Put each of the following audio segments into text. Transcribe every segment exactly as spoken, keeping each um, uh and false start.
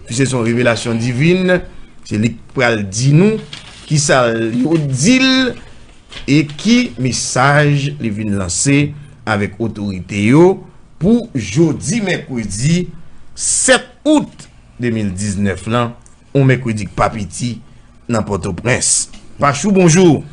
Piske se yon revelasyon divin, se li k pral di nou kisa yo di l e ki mesaj li vin lanse avèk otorite yo pou jodi mèkredi sèt out de mil diznèf lan, yon mèkredi k pa piti nan Pòtoprens. Pachou, bonjou.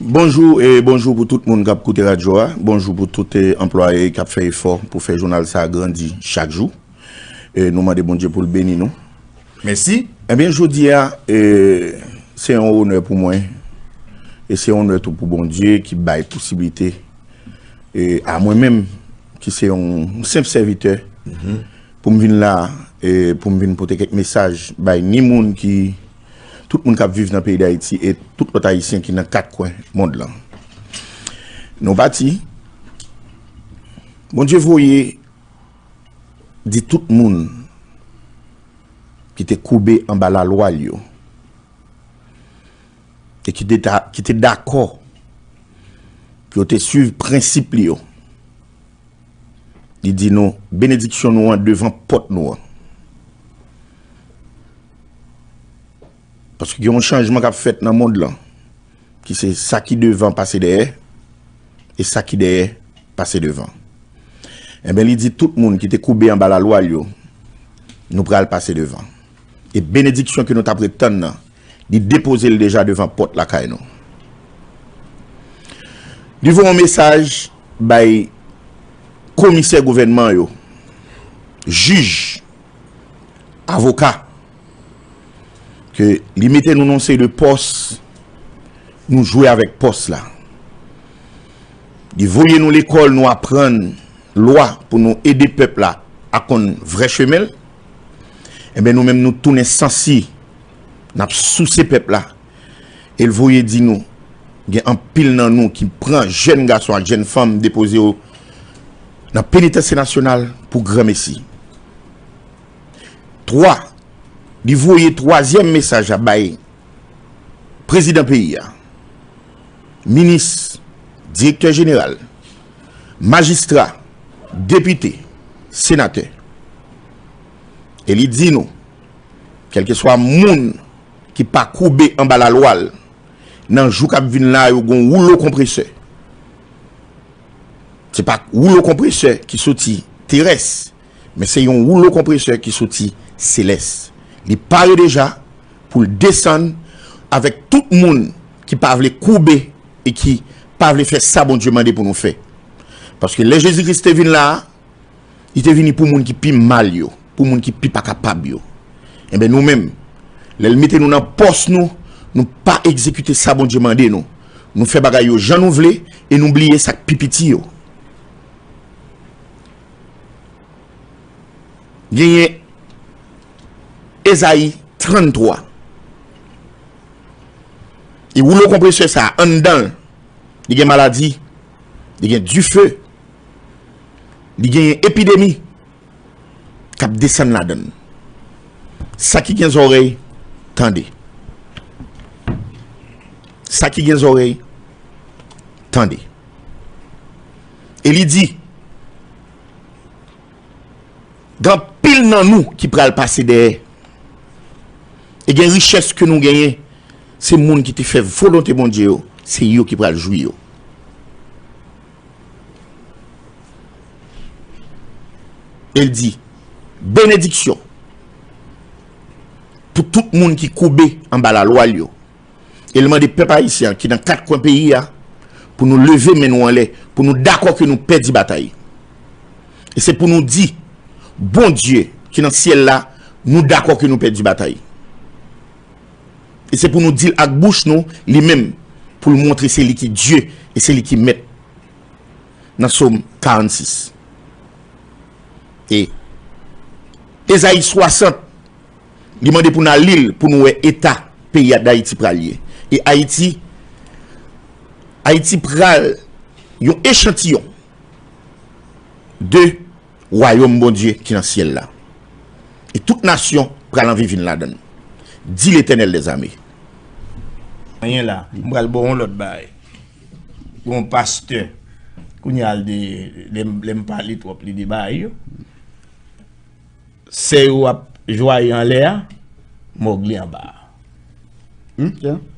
Bonjou e bonjou pou tout moun k ap koute radyo a. Bonjou pou tout, e, anplwaye k ap fè efò pou fè jounal sa a grandi chak jou. E nou mande Bondye pou l beni nou. Mèsi. Ebyen, jodi a, e, se yon onè pou mwen. E se yon onè tou pou Bondye ki bay posiblite, e, a mwen menm, ki se yon senp sèvitè, pou m vin la, e, pou m vin pote kèk mesaj bay ni moun ki, tout moun k ap viv nan peyi Dayiti e tout lòt Ayisyen ki nan kat kwen mond lan. Nou pati, Bondye voye di tout moun ki te koube anba lalwa l yo e ki te, ta- ki te dakò pou yo te suiv prensip li yo. Li di nou, benediksyon nou an devan pòt nou an. Paske gen yon chanjman k ap fèt nan mond lan, ki se sa ki devan pase dèyè, e sa ki dèyè pase devan. Enben, li di tout moun ki te koube anba lalwa l yo, nou pral pase devan. E benediksyon ke nou t ap ret tann nan, li depoze l deja devan pòt lakay nou. Li voye yon mesaj bay komisè gouvènman yo, jij, avoka, ke li mete nou nan yon seri de pòs, nou jwe avèk pòs la. Li voye nou lekòl, nou aprann lwa pou nou ede pèp la a konn vrè chemen l. Enben, nou menm, nou tounen sansi, n ap souse pèp la. E l voye di nou, gen anpil nan nou ki pran jèn gason ak jèn fanm, depoze yo nan penitansye nasyonal pou granmesi. Twa, li voye twazyèm mesaj la bay prezidan peyi a, minis, direktè jeneral, majistra, depite, senatè. E li di nou, kèlkeswa moun ki pa koube anba lalwa l, nan jou k ap vin la, yo gon woulo konpresè. Se pa woulo konpresè ki soti terès, men se yon woulo konpresè ki soti selès. Li pare deja pou l desann avèk tout moun ki pa vle koube e ki pa vle fè sa Bondye mande pou nou fè. Paske lè Jezi Kris te vin la a, li te vini pou moun ki pi mal yo, pou moun ki pi pa kapab yo. Enben, nou menm, lè l mete nou nan pòs nou, nou pa egzekite sa Bondye mande nou. Nou fè bagay yo jan nou vle e nou bliye sa k pi piti yo. Genyen Ezayi tranntwa. E woulo konpresè sa a, anndan l, li gen maladi, li gen dife, li genyen epidemi k ap desann ladan l. Sa ki gen zòrèy, tande. Sa ki gen zòrèy, tande. E li di, gen anpil nan nou ki pral pase dèyè. E gen richès ke nou genyen, se moun ki te fè volonte Bondye yo, se yo ki pral jwi yo. E l di, benediksyon pou tout moun ki koube anba lalwa l yo. E l mande pèp ayisyen an ki nan kat kwen peyi a pou nou leve men nou anlè, pou nou dakò ke nou pèdi batay. E se pou nou di, Bondye ki nan syèl la, nou dakò ke nou pèdi batay. E se pou nou di l ak bouch nou, li menm, pou l montre se li ki Dye e se li ki Mèt. Nan Sòm karannsis. E Ezayi swasant, li mande pou n al li l pou nou wè eta peyi a Dayiti pral ye. E Ayiti, Ayiti pral yon echantiyon de wayòm Bondye ki nan syèl la. E tout nasyon pral anvi vin ladan l, di Letènèl dèzame. Anyen la, m pral ba w yon lòt bagay. Gon pastè, kounye a l de, lè m, lè m pale twòp, li de bagay yo. Sè yo ap jwaye anlè a, mòg li anba a.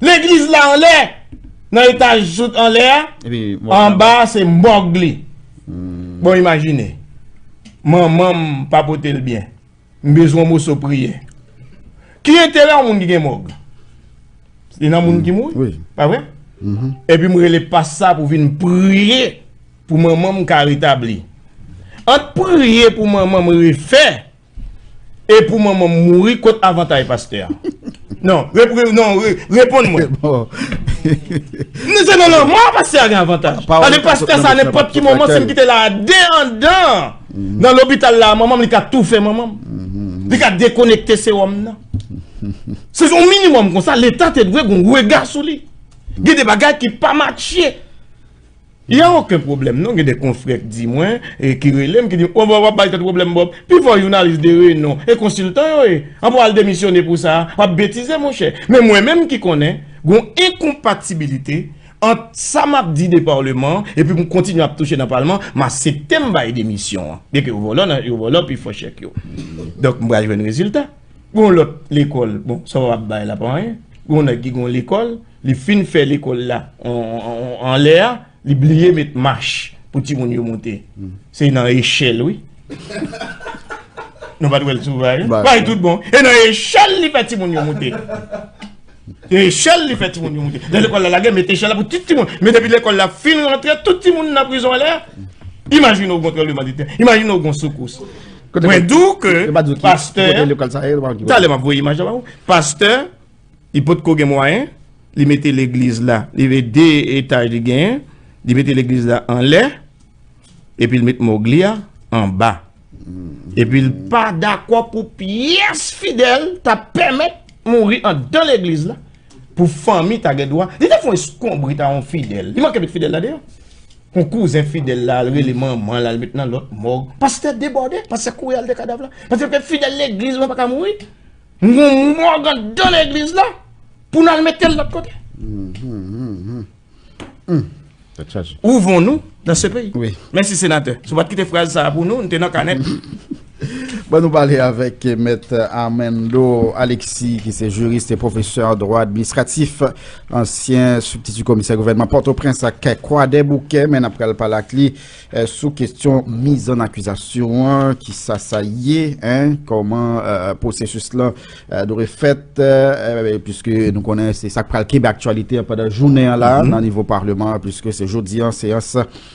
Legliz la anlè, nan etaj sou anlè a, anba a se mòg li. Bon, imajine, manman m pa pote l byen. M bezwen yon moso priyè. Ki enterè yon moun ki gen mòg? Se nan moun ki mouri, pa vre? Epi m rele pas sa pou vin priye pou manman m ka retabli. Ant priye pou manman m refè e pou manman m mouri, kot avantaj pastè a? Non, repre, non, re, reponn mwen. Non, se nan lanmò pastè a gen avantaj. Pale pastè sa, nenpòt ki moman, si m kite la a de andan nan lopital la, manman m, li ka toufe manman m. Li ka dekonekte sewòm nan. Se yon minimòm konsa, Leta te dwe gen yon rega sou li. Gen de bagay ki pa matche. Y a okenn pwoblèm non, gen de konfrè k di mwen, e ki rele m, ki di, o, w ap bay tèt pwoblèm, Bob. Pi fò jounalis de renon e konsiltan yo ye. An pou al demisyone pou sa, w ap betize, monchè. Men mwen menm ki konnen, gon enkonpatibilite ant sa m ap di de palman, epi m kontinye ap touche nan palman, m aksepte m bay demisyon an. Byenke yo vòlò, nan, yo vòlò pi fò chèk yo. Donk, m pral jwenn rezilta. Gon lòt lekòl, bon, sa w ap bay la pa anyen. Gon nèg ki gon lekòl, li fin fè lekòl la an, an, an, anlè a, li bliye met mach pou timoun yo monte. Se nan echèl, wi. Nou pa t wè l sou bagay? Bagay tout bon. E nan echèl li fè timoun yo monte. E echèl li fè timoun yo monte. Nan lekòl la, la gen met echèl la pou tout timoun. Men depi lekòl la fin rantre, tout timoun nan prizon anlè a. Imajine w gon tranblemanntè. Imajine w gon sekous. Mwen di w ke pastè, talè m ap voye imaj la ba ou. Pastè, li potko gen mwayen, li mete legliz la, li mete de etaj li genyen, li mete legliz la anlè, epi l met mòg li a anba. Epi l pa dakò pou pyès fidèl ta pèmèt mouri anndan legliz la, pou fanmi ta gen dwa. Li te fè yon eskonbrit a yon fidèl. Li manke met fidèl la deyò. Yon kouzen fidèl la al rele manman l al met nan lòt mòg. Pastè debòde, pastè kouri al de kadav la. Pastè fidèl legliz mwen pa ka mouri. M gon mòg anndan legliz la pou n al mete l lòt kote. Tèt chaje. Où vont-nous dans ce pays? Wi. Mèsi senatè. Si w pa t kite fraz sa a pou nou, n te nan kanèt. Bon, nou pale avèk Mèt Armando Alexis, ki se jiris e pwofesè an dwa administratif, ansyen sibtiti komisè gouvènman Pòtoprens ak Kwadèboukè, men n ap pral pale ak li eh, sou kesyon miz an akizasyon an, kisa sa ye, en, kòman eh, pwosesis lan eh, dwe fèt, eh, piske nou konnen se sa k pral kenbe aktyalite an pandan jounen an la, nan nivo palman an, piske se jodi an, seyans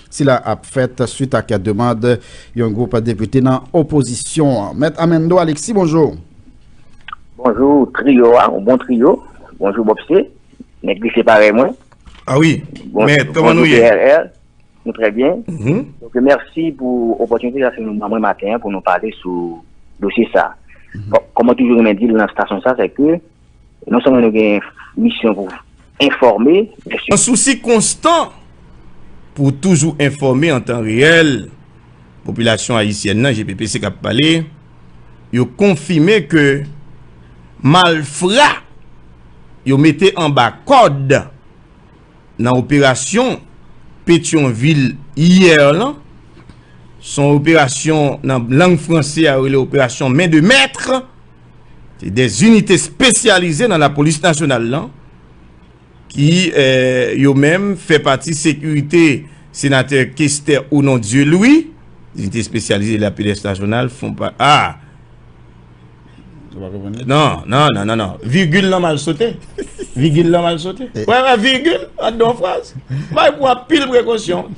sila ap fèt swit ak demann yon gwoup depite nan opozisyon an. Mèt Amendo Alexis, bonjou. Bonjou, triyo a, yon bon triyo. Bonjou, Bob C. Nèg li se parèy mwen. Ah wi. Mèt, kòman nou ye? P R R. Nou trè byen. Donk, mèsi pou opòtinite sa ke nou ban mwen maten an pou nou pale sou dosye sa. Kò-, kòman toujou renmen di l nan estasyon sa, se ke non sèlman nou gen misyon pou enfòme, men sou... An sousi konstan pou toujou enfòme an tan reyèl, popilasyon ayisyèn nan, G P P C k ap pale, yo konfime ke malfra yo mete anba kòd nan operasyon Petyonvil yè lan. Se yon operasyon nan lang franse a yo rele operasyon men de mèt. Se de zinite espesyalize nan lapolis nasyonal lan ki, eh, yo menm fè pati sekirite senatè Kester Onondieu Louis. Zinite espesyalize lapolis nasyonal fon pa, ah, non, non, non, non, non. Vigil lan mal sote. Vigil lan mal sote. Wè, wè, vigil anndan yon fraz. Bay pou anpil prekosyon.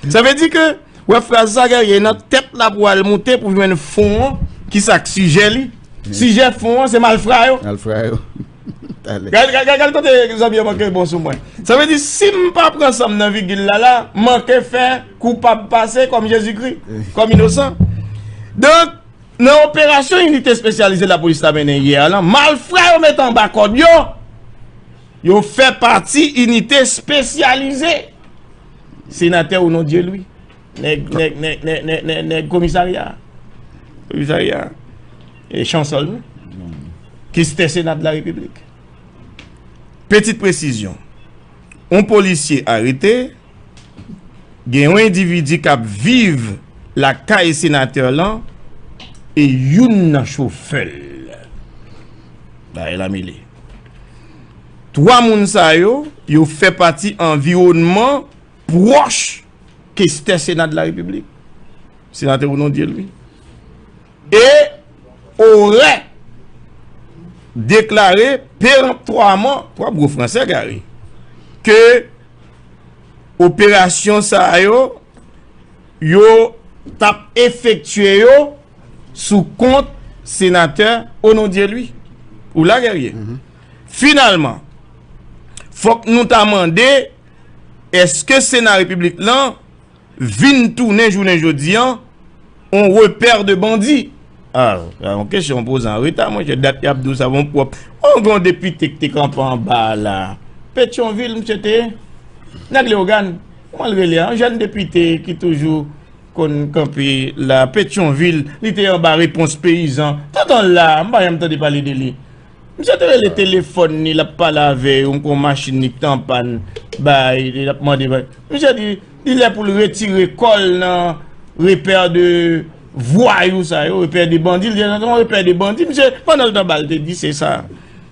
Sa vle di ke, wè, fraz sa, Guerrier, nan tèt la pou al moute pou jwenn fon an, ki sa k sijè li? Sijè fon an, se malfra yo. Malfra yo. Gade, gade, gade kote zanmi an manke bon sou mwen. Sa vle di, si m pa pran san m nan vigil la, la, m manke fè koupab pase kòm Jezikri, kòm inosan. Donk, nan operasyon inite espesyalize lapolis la mennen yè a lan, malfra yo mete anba kòd yo, yo fè pati inite espesyalize senatè Onondieu Louis. Nèg, nèg, nèg, nèg, nèg, nèg, nèg komisarya. Komisarya. E chansòl nou. Kestè Sena de la Repiblik. Petit presizyon. Yon polisye arete, gen yon endividi k ap viv lakay senatè lan e youn nan chofè l. Bagay la mele. Twa moun sa yo, yo fè pati anviwònman pwòch kestè Sena de la Repiblik, senatè Odondieu Louis. E orè deklare peremptwaman, twa gwo fransè, Gary, ke operasyon sa yo, yo t ap efektye yo sou kont senatè Odondieu Louis. Ou la, Guerrier? Finalman, fòk nou ta mande, èske Sena Repiblik lan vin tounen jounen jodi an on repè de bandi? Ah, yon kesyon poze an reta, monchè, dat y ap di w sa, bon, pwòp. On, gen yon depite ki te kanpe anba a la. Petyonvil, misye te ye? Nèg Leyogàn, kòman l rele a? Yon jèn depite ki toujou konn kanpe la, Petyonvil, li te anba Repons Peyizan. Toutan l la, m pa janm tande pale de li. Misye te rele telefòn li, l ap pale avè yo, m kwè yon machin li ki t an pàn, bay, l ap mande, bay. Misye di, li lè pou l retire kò l nan repè de vwayou sa yo, repè de bandi, l di, "Non, repè de bandi." Misye, pandan l t anba, l te di, "Se sa."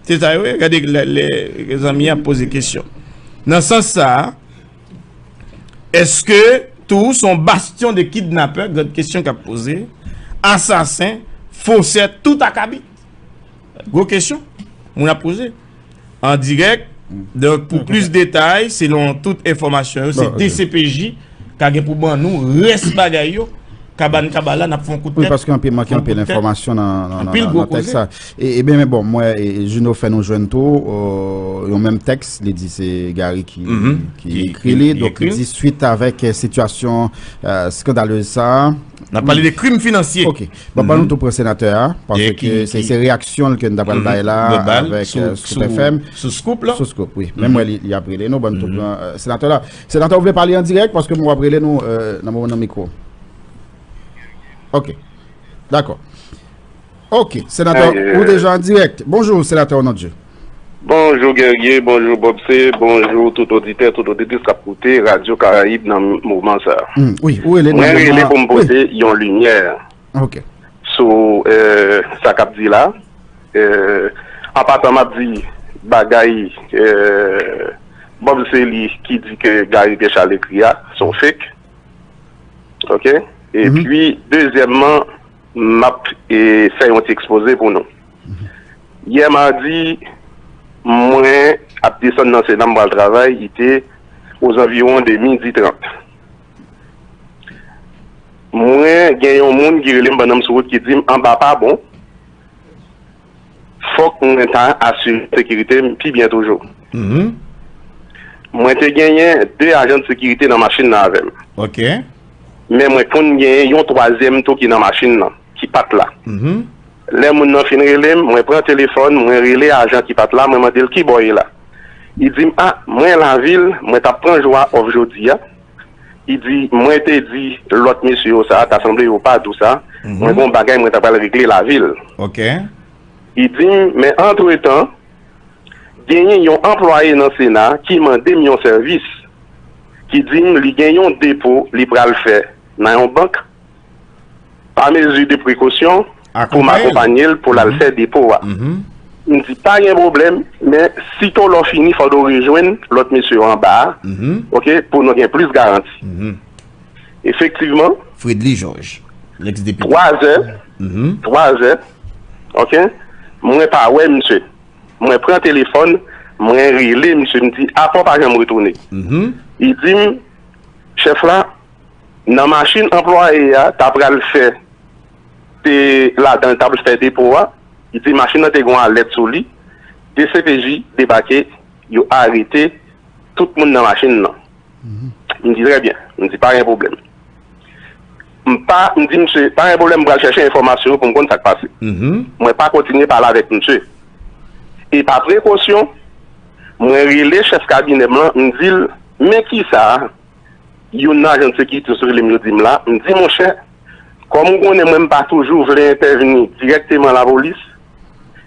Se sa yo ye, gade lè, lè zanmi an ap poze kesyon. Nan sans sa a, èske tou se yon bastyon de kidnapè, gad kesyon k ap poze, asasen, fosè, tout akabit? Gwo kesyon moun ap poze. An dirèk, donk, pou plis detay, selon tout enfòmasyon yo, se D C P J ka gen pou ban nou rès bagay yo, kabann kabala, n ap fè yon kout tèt. Wi, paske anpil, manke anpil enfòmasyon nan, nan, nan, nan tèks sa. E, ebyen, men bon, mwen, e, Juno fè nou jwenn tou, euh, yon menm tèks, li di se Gary ki, ki ekri li, donk li di, suit avèk, euh, sitiyasyon, euh, skandalez sa a, n ap pale de krim finansye. Ok. Bon, ban nou tou pran senatè a, paske se, se reyaksyon l ke n ta pral bay la avèk, euh, Scoop F M. Sou Scoop la? Sou Scoop, wi. Men mwen, li, li ap rele nou, ban nou tou pran, euh, senatè la. Senatè, ou vle pale an dirèk, paske mwen w ap rele nou, euh, nan moman nan mikwo. Ok. Dakò. Ok, senatè, ou deja an dirèk. Bonjou, senatè Onondieu. Bonjou, Guerrier, bonjou, Bob C, bonjou, tout oditè, tout oditris k ap koute Radyo Karayib nan moman sa a. Hmm, wi, ou rele nan moman. Mwen rele pou m pote yon limyè sou, euh, sa k ap di la. Euh, an patan, m ap di bagay, euh, Bob C li ki di ke Gary Guerchard ekri a, se yon fake. Ok? Epi, dezyèmman, m ap, e, fè yon ti ekspoze pou nou. Yè madi, mwen ap desann nan Sena, m pral travay, li te ozanviwon de midi trant. Mwen gen yon moun ki rele m pandan m sou wout ki di m anba pa bon, fòk mwen ta asire sekirite m pi byen toujou. Mwen te genyen de ajan de sekirite nan machin nan avè m. Ok. Men mwen konn genyen yon twazyèm tou ki nan machin nan, ki pa t la. Lè moun nan fin rele m, mwen pran telefòn, mwen rele ajan ki pa t la, mwen mande l ki bò w ye la. Li di m, "A, mwen lavil, mwen t ap pran jou a òf jodi a." Li di, "Mwen te di lòt mesye yo sa, ta sanble yo pa di w sa. Mwen gen yon bagay mwen ta pral regle lavil." Ok. Li di m, "Men antretan, genyen yon anplwaye nan Sena ki mande m yon sèvis, ki di m li gen yon depo li pral fè nan yon bank, pa mezi de prekosyon, pou m akonpanye l pou l al fè depo a." M di, "Pa gen pwoblèm, men sito lè w fini, fò w rejwenn lòt mesye yo anba a, ok, pou nou gen plis garanti." Efektivman, Fredly Georges, lèks depite. Twa zè, twa zè, ok, mwen pa wè misye. Mwen pran telefòn, mwen rele misye, m di, "Apa w pa janm retounen?" Li di m, "Chèf la, nan machin anplwaye a ta pral fè, te ladan l, t ap fè depo a." Li di machin nan te gen yon alèt sou li. D C P J debake, yo arete tout moun nan machin nan. M di, "Trè byen." M di, "Pa gen pwoblèm." M pa, m di misye, "Pa gen pwoblèm, m pral chèche enfòmasyon yo pou m konn sa k pase." Mwen pa kontinye pale avèk misye. E pa prekosyon, mwen rele chèf kabinè m lan, m di l, "Men kisa youn nan ajan de sekirite yo rele m, yo di m la." M di, "Monchè, kòm ou konnen mwen, m pa toujou vle entèvni dirèkteman lapolis,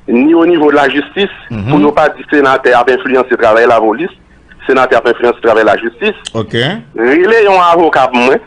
ni o nivo de lajistis, pou yo pa di senatè ap enfliyanse travay lapolis, senatè ap enfliyanse travay lajistis. Ok. Rele yon avoka pou mwen,